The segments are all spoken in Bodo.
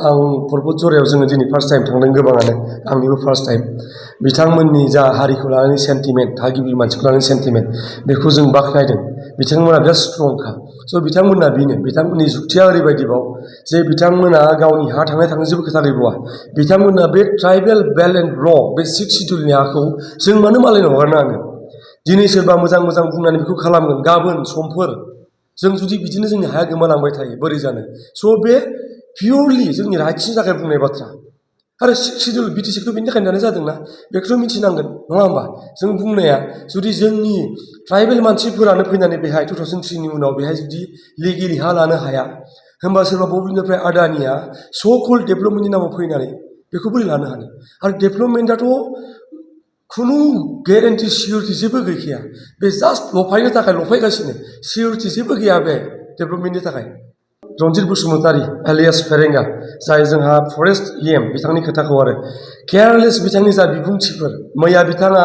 आं पर्बत जरायाव जोङो दिनै फार्स्ट टाइम थांदों गोबाङानो आंनिबो फार्स्ट टाइम बिथांमोननि जा हारिखौ लानानै सेन्टिमेन्ट थागिबि मानसिखौ लानानै सेन्टिमेन्ट बेखौ जों बाख्नायदों बिथांमोना बिराद स्ट्रंखा स' बिथांमोना बेनो बिथांमोननि जुक्तिया ओरैबायदिबाव जे बिथांमोना गावनि हा थांनाय जेबो खोथा गैबावा बिथांमोना बे ट्राइबेल बेल्ट एन्ड र' बे 6 शिड्युलनि हाखौ जों मानो मालायनो हगारनाङानो दिनै सोरबा मोजां मोजां बुंनानै बेखौ खालामगोन गाबोन समफोर जों जुदि बिदिनो जोंनि हाया गोमालांबाय थायो बोरै जानो स' बे पियरलि जोंनि राइट्सनि थाखाय बुंनाय बाथ्रा आरो 6 शिड्युल बिटिसिखौथ' बेनि थाखाय दानाय जादोंना बेखौथ' मिथिनांगोन नङा होमबा जों बुंनाया जुदि जोंनि ट्राइबेल मानसिफोरानो फैनानै बेहाय 2003नि उनाव बेहाय जुदि लिगेलि हा लानो हाया होमबा सोरबा बबेनिफ्राय आदानिया स' कल डेभेलपमेन्टनि नामाव फैनानै बेखौ बोरै लानो हानो आरो डेभेलपमेन्टआथ' खुनु गेरेन्टि सिकिउरिटि जेबो गैखाया बे जास्ट लफायनो थाखाय लफायगासिनो सिकिउरिटि जेबो गैया बे डेभेलपमेन्टनि थाखाय रन्जित बसुमतारी एलियास फेरेंगा जाय जोंहा फरेस्ट EM बिथांनि खोथाखौ आरो केयारलेस बिथांनि जा बिबुंथिफोर मैया बिथाङा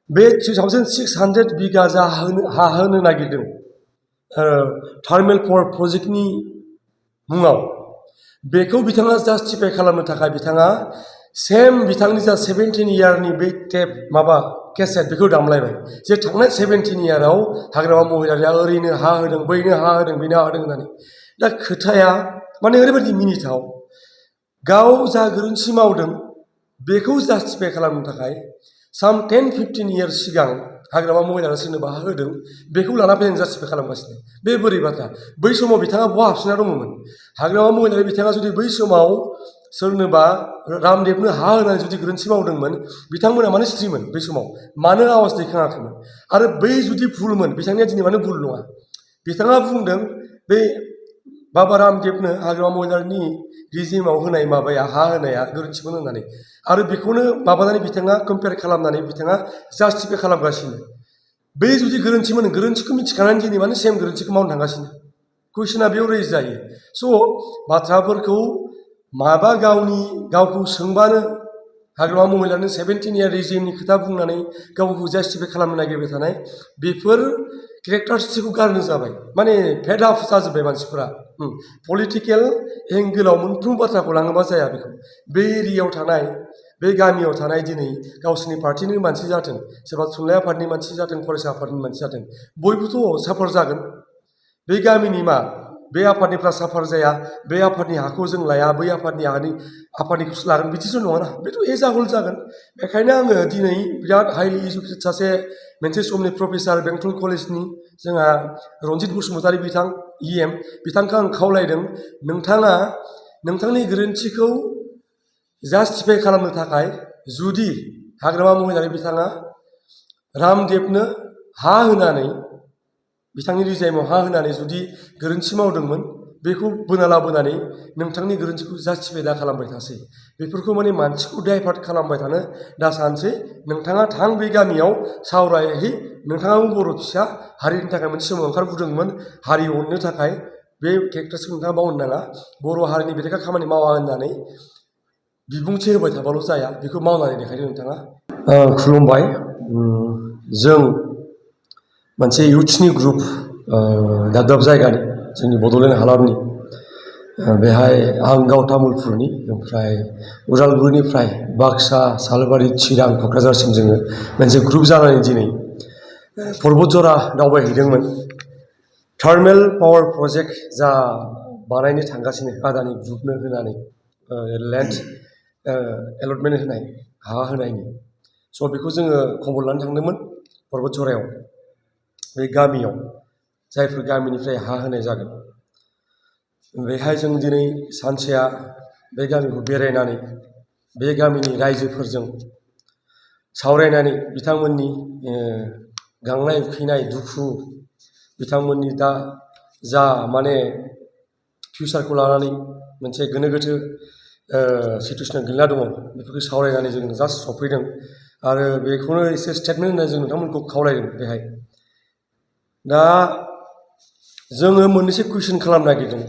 बे 3600 बिगा जा हा होनो नागिरदों थार्मेल पावार प्रजेक्टनि मुङाव बेखौ बिथाङा जास्टिफाइ खालामनो थाखाय बिथाङा सेम बिथांनि जा 17 इयारनि बे टेप केसेट बेखौ दामलायबाय जे थांनाय 17 इयाराव हाग्रामा महिलारिया ओरैनो हा होदों बैनो हा होदों बेनो हा होदों होननानै दा खोथाया माने ओरैबायदि मिनिथाव गाव जा गोरोन्थि मावदों बेखौ जास्टिफाइ खालामनो थाखाय साम 10-15 इयार्स सिगां हाग्रामा महिलारिया सोरनोबा हा होदों बेखौ लाना फैनानै जास्टिफाइ खालामगासिनो बे बोरै बाथ्रा बै समाव बिथाङा बहा हाबसिनना दङमोन हाग्रामा महिलारि बिथाङा जुदि बै समाव सोरनोबा रामदेबनो हा होनानै जुदि गोरोन्थि मावदोंमोन बिथांमोना मानो स्ट्रिमोन बै समाव मानो आवाज दैखाङाखैमोन आरो बै जुदि भुलमोन बिथांनिया दिनै मानो भुल नङा बिथाङा बुंदों बै बाबा रामदेबनो हाग्रामा महिलारिनि रिजिमाव होनाय हा होनाया गोरोन्थिमोन होननानै आरो बेखौनो माबानानै बिथाङा कम्पेयार खालामनानै बिथाङा जास्टिफाइ खालामगासिनो बे जुदि गोरोन्थिमोन गोरोन्थिखौ मिथिखानानै दिनै मानो सेम गोरोन्थिखौ मावनो थांगासिनो कुइसना बेयाव रेज जायो स' बाथ्राफोरखौ माबा गावखौ सोंबानो हाग्रामा महिलारिनि 17 इयार रिजिमनि खोथा बुंनानै गावखौ जास्टिफाइ खालामनो नागिरबाय थानाय बेफोर केरेक्टारिस्टिकखौ गारनो जाबाय माने फेड आप जाजोब्बाय मानसिफोरा पलिटिकेल एंगोलाव मोनफ्रोम बाथ्राखौ लाङोबा जाया बेखौ बे एरियायाव थानाय बे गामियाव थानाय दिनै गावसोरनि पार्टिनि मानसि जाथों सोरबा थुनलाइ आफादनि मानसि जाथों फरायसा आफादनि मानसि जाथों बयबोथ' साफर जागोन बे गामिनि बे आफादनिफ्रा साफार जाया बे आफादनि हाखौ जों लाया बै आफादनिखौसो लागोन बिदिथ' नङाना बेथ' एजाहल जागोन बेखायनो आङो दिनै बिराद हाइलि इडुकेटेड सासे मोनसे समनि प्रफेसार बेंटल कलेजनि जोंहा रन्जित बसुमतारी बिथां EM बिथांखौ आं खावलायदों नोंथाङा नोंथांनि गोरोन्थिखौ जास्टिफाइ खालामनो थाखाय जुदि हाग्रामा महिलारि बिथाङा रामदेबनो हा होनानै बिथांनि रिजाइमाव हा होनानै जुदि गोरोन्थि मावदोंमोन बेखौ बोना लाबोनानै नोंथांनि गोरोन्थिखौ जास्टिफाइ दा खालामबाय थासै बेफोरखौ माने मानसिखौ डाइभार्ट खालामबाय थानो दा सानसै नोंथाङा थां बे गामियाव सावरायहै नोंथाङाबो बर' फिसा हारिनि थाखाय मोनसे समाव ओंखारबोदोंमोन हारि अननो थाखाय बे केरेक्टार्सखौ नोंथाङा बावनो नाङा बर' हारिनि बेरेखा खामानि मावा होननानै बिबुंथि होबाय थाबाल' जाया बेखौ मावनानै देखायदो नोंथाङा खुलुमबाय जों मोनसे इउथ्सनि ग्रुप दाब दाब जायगानि जोंनि बड'लेण्ड हालामनि बेहाय आं गाव तामुलपुरनि ओमफ्राय उदालगुरिनिफ्राय बाक्सा सालबारि चिरां क'क्राझारसिम जोङो मोनसे ग्रुप जानानै दिनै पर्बत जरा दावबायहैदोंमोन थार्मेल पावार प्रजेक्ट जा बानायनो थांगासिनो आदानि ग्रुपनो होनानै लेन्ड एलटमेन्ट होनाय हा होनायनि स' बेखौ जोङो खबर लानो थांदोंमोन पर्बत जरायाव बे गामियाव जायफोर गामिनिफ्राय हा होनाय जागोन बेहाय जों दिनै सानसेया बे गामिखौ बेरायनानै बे गामिनि रायजोफोरजों सावरायनानै बिथांमोननि गांनाय उखैनाय दुखु बिथांमोननि दा जा माने फिउचारखौ लानानै मोनसे गोनो गोथो सिटुवेसनाव गोलैना दङ बेफोरखौ सावरायनानै जों जास्ट सफैदों आरो बेखौनो एसे स्टेटमेन्ट होनानै जों नोंथांमोनखौ खावलायदों बेहाय दा जोङो मोननैसो कुइसन खालामनो नागिरदों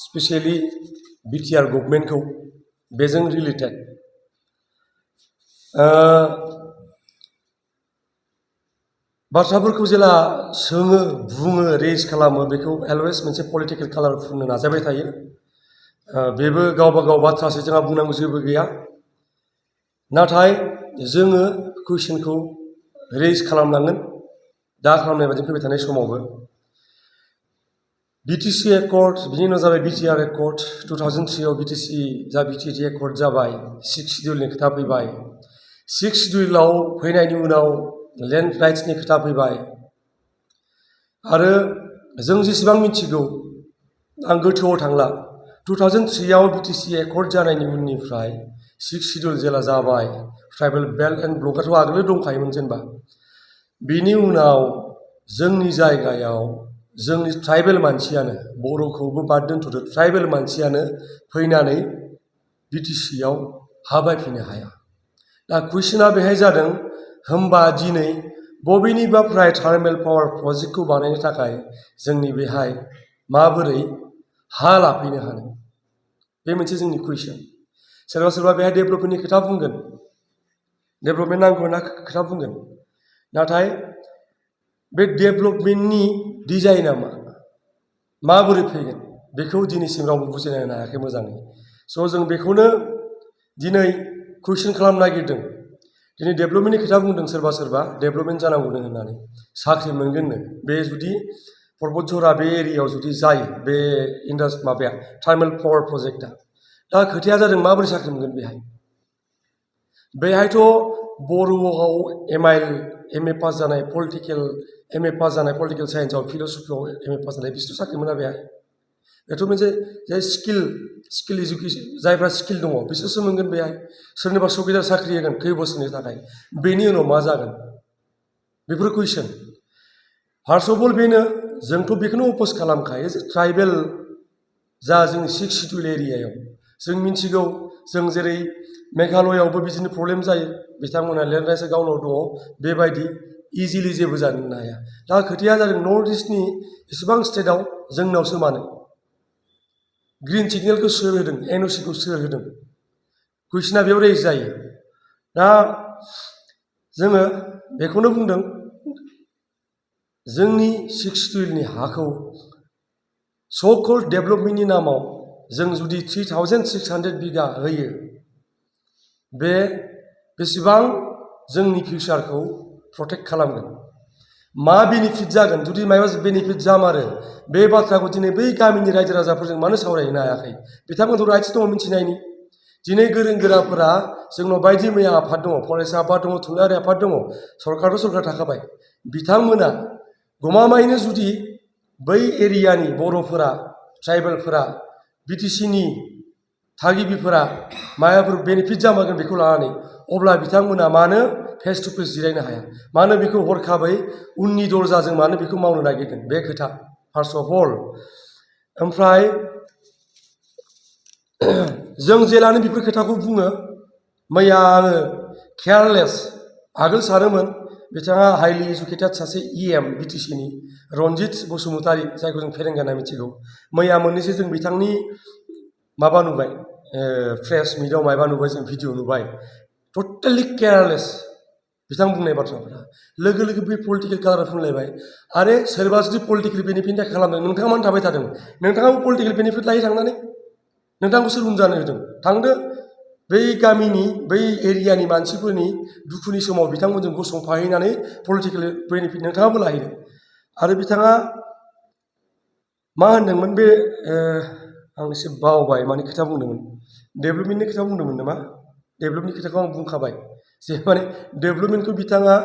स्पेसियेलि बिटिआर गभर्नमेन्टखौ बेजों रिलेटेड बाथ्राफोरखौ जेला सोङो बुङो रेज खालामो बेखौ अलवेज मोनसे पलिटिकेल कालार फुननो नाजाबाय थायो बेबो गावबा गाव बाथ्रासो, जोंहा बुंनांगौ जेबो गैया। नाथाय जोङो कुइसनखौ रेज खालामनांगोन, दा खालामनाय बायदि फैबाय थानाय समावबो। बिटिसि एकर्ड, बिनि उनाव जाबाय बिटिआर एकर्ड। 2003 बिटिसि जा बिटिआर एकर्ड जाबाय, 6 शिडिउलनि खोथा फैबाय। 6 शिडिउलाव फैनायनि उनाव लेन्ड राइट्सनि खोथा फैबाय। आरो जों जेसेबां मिथिगौ, आं गोथौआव थांला, 2003 बिटिसि एकर्ड जानायनि उननिफ्राय 6 शिडिउल जेला जाबाय, ट्राइबेल बेल्ट एन्ड ब्लकआथ' आगोलो दंखायोमोन जेनेबा। बिनि उनाव जोंनि जायगायाव जोंनि ट्राइबेल मानसियानो, बर'खौबो बाद दोनथ'दो, ट्राइबेल मानसियानो फैनानै बिटिसिआव हा बायफैनो हाया। दा कुइसना बेहाय जादों, होमबा दिनै बबेनिबाफ्राय थार्मेल पावार प्रजेक्टखौ बानायनो थाखाय जोंनि बेहाय माबोरै हा लाफैनो हानो? बे मोनसे जोंनि कुइसन। सोरबा सोरबा बेहाय डेभेलपमेन्टनि खोथा बुंगोन, डेभेलपमेन्ट नांगौ होनना खोथा बुंगोन। नाथाय बे डेभेलपमेन्टनि डिजाइना मा, माबोरै फैगोन, बेखौ दिनैसिम रावबो बुजिनो हायाखै मोजाङै। स' जों बेखौनो दिनै कुइसन खालामनो नागिरदों। दिनै डेभेलपमेन्टनि खोथा बुंदों सोरबा सोरबा, डेभेलपमेन्ट जानांगौनो होननानै, साख्रि मोनगोननो। बे जुदि पर्बतझरा बे एरियायाव जुदि जायो, बे माबाया थार्मेल पावार प्रजेक्टआ, दा खोथाया जादों माबोरै साख्रि मोनगोन बेहाय? बेहायथ' बर'आव एम ए पास जानाय, पलिटिकेल साइन्सआव, फिल'सफियाव एम ए पास जानाय, बिसोरथ' साख्रि मोना बेहाय। बेथ' मोनसे जाय स्किल इडुकेसन, जायफ्रा स्किल दङ बिसोरसो मोनगोन बेहाय। सोरनिबा चौकिदार साख्रि होगोन खै बोसोरनि थाखाय, बेनि उनाव मा जागोन? बेफोर कुइसन। फार्स्ट अफ अल बेनो, जोंथ' बेखौनो अप'ज खालामखायो जे ट्राइबेल जा जोंनि 6 शिडिउल एरियायाव, जों मिथिगौ, जों जेरै मेघालयआवबो बिदिनो प्रब्लेम जायो, बिथांमोनहा लेन्ड राइट्सआ गावनाव दङ, बेबायदि इजिलि जेबो जानो हाया। दा खोथाया जादों नर्थ इस्टनि एसेबां स्टेटआव जोंनावसो मानो? ग्रिन सिगनेलखौ सोर होदों, एनअसिखौ सोर होदों? कुइसना बेयाव रेज जायो। दा जोङो बेखौनो बुंदों, जोंनि 6 शिडिउलनि हाखौ स' डेभेलपमेन्टनि नामाव जों जुदि 3600 बिगा होयो, बे बेसेबां जोंनि फिउचारखौ प्रटेक्ट खालामगोन? मा बेनिफिट जागोन? जुदि माबा बेनिफिट जामारो, बे बाथ्राखौ दिनै बै गामिनि रायजो राजाफोरजों मानो सावरायहैनो हायाखै? बिथांमोनथ' राइट्स दङ मिथिनायनि। दिनै गोरों गोराफोरा जोंनाव बायदि मैया आफाद दङ, फरायसा आफाद दङ, थुनलाइयारि आफाद दङ, सरकारथ' सरकार थाखाबाय। बिथांमोना गमामायैनो जुदि बै एरियानि बर'फोरा, ट्राइबेलफोरा, बिटिसिनि थागिबिफोरा माबाफोर बेनिफिट जामारगोन बेखौ लानानै, अब्ला बिथांमोना मानो फेस टु फेस जिरायनो हाया? मानो बेखौ हरखाबै उननि दरजाजों मानो बेखौ मावनो नागिरदों? बे खोथा फार्स्ट अफ अल। ओमफ्राय जों जेलानो बेफोर खोथाखौ बुङो, मैया आङो केयारलेस, आगोल सानोमोन बिथाङा हाइलि इडुकेटेड सासे EM बिटिसिनि रन्जित बसुमतारी, जायखौ जों फेरेंगा होनना मिथिगौ। मैया मोननैसो जों बिथांनि माबा नुबाय, प्रेस मिटआव माबा नुबाय, जों भिडिअ नुबाय, टटेलि केयारलेस बिथां बुंनाय बाथ्राफोरा। लोगो लोगो बे पलिटिकेल कालार फुनलायबाय। आरे सोरबा जुदि पलिटिकेल बेनिफिटनि थाखाय खालामदों, नोंथाङा मानो थाबाय थादों? नोंथाङाबो पलिटिकेल बेनिफिट लायो थांनानै। नोंथांखौ सोर उन जानो होदों? थांदो बै गामिनि, बै एरियानि मानसिफोरनि दुखुनि समाव बिथांमोनजों गसंफाहैनानै पलिटिकेल बेनिफिट नोंथाङाबो लाहैदो। आरो बिथाङा मा होनदोंमोन? बे आं एसे बावबाय माने खोथा बुंदोंमोन, डेभेलपमेन्टनि खोथा बुंदोंमोन नामा? डेभेलपमेन्टनि खोथाखौ आं बुंखाबाय, जे माने डेभेलपमेन्टखौ बिथाङा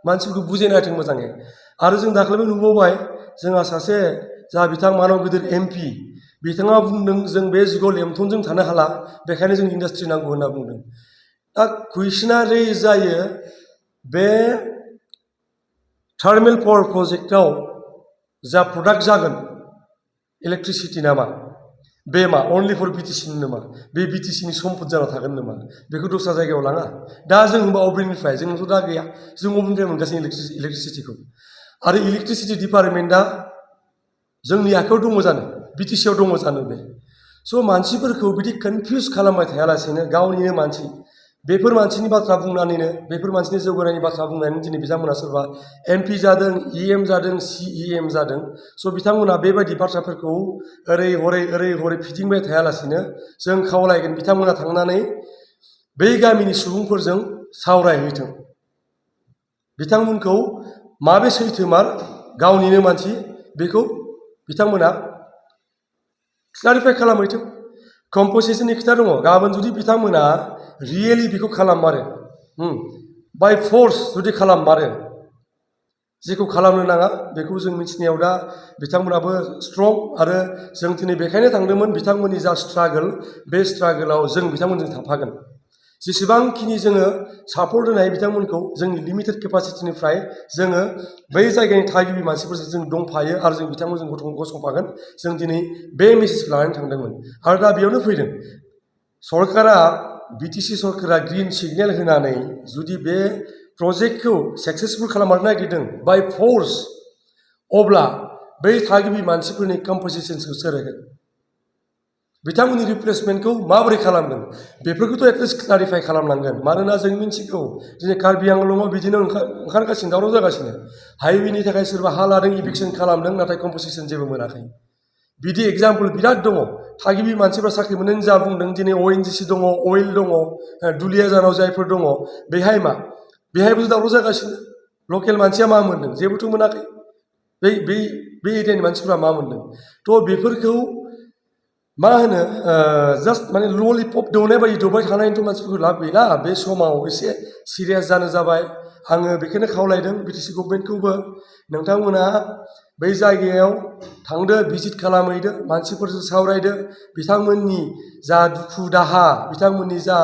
मानसिफोरखौ बुजायना होथों मोजाङै। आरो जों दाख्लैबो नुबावबाय, जोंहा सासे जा बिथां मानव गिदिर MP, बिथाङा बुंदों जों बे जुगाव लेमथनजों थानो हाला, बेखायनो जों इन्डास्ट्रि नांगौ होनना बुंदों। दा कुइसना रेज जायो, बे थार्मेल पावार प्रजेक्टआव जा प्रडाक्ट जागोन, इलेक्ट्रिसिटि नामा, बे मा अनलि फर बिटिसिनि नामा? बे बिटिसिनि सम्पद जाना थागोन नामा? बेखौ दस्रा जायगायाव लाङा। दा जों होनबा अबेनिफ्राय? जोंनाथ' दा गैया, जों अबेनिफ्राय मोनगासिनो इलेक्ट्रिसिटिखौ? आरो इलेक्ट्रिसिटि डिपार्टमेन्टआ जोंनि आखायाव दङ जानो? बिटिसिआव दङ जानो? बे स' मानसिफोरखौ बिदि कनफिउस खालामबाय थायालासेनो गावनिनो मानसि, बेफोर मानसिनि बाथ्रा बुंनानैनो बेफोर मानसिनि जौगानायनि बाथ्रा बुंनानै दिनै बिथांमोना सोरबा MP जादों EM जादों CEM जादों स' बिथांमोना बेबायदि बाथ्राफोरखौ ओरै हरै फिदिंबाय थायालासिनो जों खावलायगोन बिथांमोना थांनानै बै गामिनि सुबुंफोरजों सावरायहैथों बिथांमोनखौ माबे सैथोमार गावनिनो मानसि बेखौ बिथांमोना क्लारिफाइ खालामहैथों कम्प'जिशननि खोथा दङ गाबोन जुदि बिथांमोना रियेलि बेखौ खालाममारो बाय फर्स जुदि खालाममारो जेखौ खालामनो नाङा बेखौ जों मिथिनायाव दा बिथांमोनाबो स्ट्रं आरो जों दिनै बेखायनो थांदोंमोन बिथांमोननि जा स्ट्रागोल बे स्ट्रागोलाव जों बिथांमोनजों थाफागोन जेसेबांखिनि जोङो सापर्ट होनो हायो बिथांमोनखौ जोंनि लिमिटेड केपासिटिनिफ्राय जोङो बै जायगानि थागिबि मानसिफोरजों जों दंफायो आरो जों बिथांमोनजों गसंफागोन जों दिनै बे मेसेजखौ लानानै थांदोंमोन आरो दा बेयावनो फैदों सरकारा BTC सरकारा ग्रिन सिगनेल होनानै जुदि बे प्रजेक्टखौ साक्सेसफुल खालामनो नागिरदों बाय फर्स अब्ला बै थागिबि मानसिफोरनि कम्प'जिशनखौ सोर होगोन बिथांमोननि रिप्लेसमेन्टखौ माबोरै खालामगोन बेफोरखौथ' एटलिस्ट क्लारिफाइ खालामनांगोन मानोना जों मिथिगौ दिनै कार्बि आंलंआव बिदिनो ओंखारगासिनो दावराव जागासिनो हाइवेनि थाखाय सोरबा हा लादों इभिक्सन खालामदों नाथाय कम्प'जिशन जेबो मोनाखै बिदि एग्जाम्पल बिराद दङ थागिबि मानसिफ्रा साख्रि मोननायनि जा बुंदों दिनै ONGC दङ अइल दङ दुलियाजानाव जायफोर दङ बेहायबो दावराव जागासिनो लकेल मानसिया मा मोन्दों जेबोथ' मोनाखै बै एरियानि मानसिफ्रा मा मोन्दों थ' बेफोरखौ मा होनो जास्ट माने ललिपप दौनाय बायदि दौबाय थानायनिथ' मानसिफोरखौ लाब गैला बे समाव एसे सिरियास जानो जाबाय आङो बेखौनो खावलायदों BTC गभर्नमेन्टखौबो नोंथांमोना बै जायगायाव थांदो भिजिट खालामहैदो मानसिफोरजों सावरायदो बिथांमोननि जा दुखु दाहा बिथांमोननि जा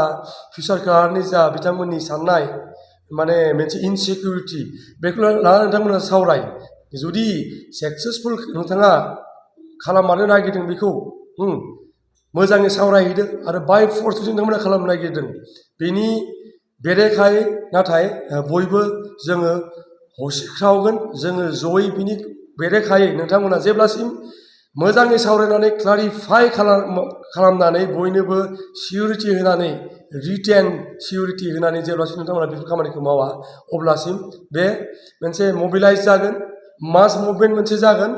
फिउचारखौ लानानै जा बिथांमोननि साननाय माने मोनसे इनसिकिउरिटि बेखौ लानानै नोंथांमोना सावराय जुदि साक्सेसफुल नोंथाङा खालामनो नागिरदों बेखौ मोजाङै सावरायहैदो आरो बाय फर्स जुदि नोंथांमोना खालामनो नागिरदों बेनि बेरेखायै नाथाय बयबो जोङो होसिख्रावगोन जोङो जयै बिनि बेरेखायै नोंथांमोना जेब्लासिम मोजाङै सावरायनानै क्लारिफाइ खालामनानै बयनोबो सिकिउरिटि होनानै रिटेन सिकिउरिटि होनानै जेब्लासिम नोंथांमोना बेफोर खामानिखौ मावा अब्लासिम बे मोनसे मबिलाइज जागोन मास मुभमेन्ट मोनसे जागोन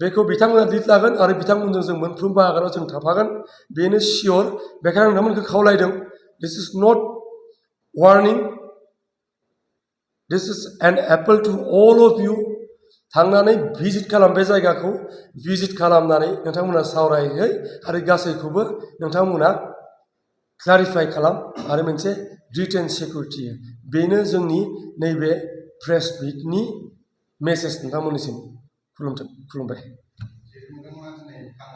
बेखौ बिथांमोना लिड लागोन आरो बिथांमोनजों जों मोनफ्रोमबो आगानाव जों थाफागोन बेनो सियर बेखायनो नोंथांमोनखौ खावलायदों this is not warning this is an appeal to all of you थांनानै भिजिट खालाम बे जायगाखौ भिजिट खालामनानै नोंथांमोना सावरायहै आरो गासैखौबो नोंथांमोना क्लारिफाइ खालाम आरो मोनसे रिटेन सिकिउरिटि बेनो जोंनि नैबे प्रेस मिटनि मेसेज नोंथांमोननिसिम खुलुमबाय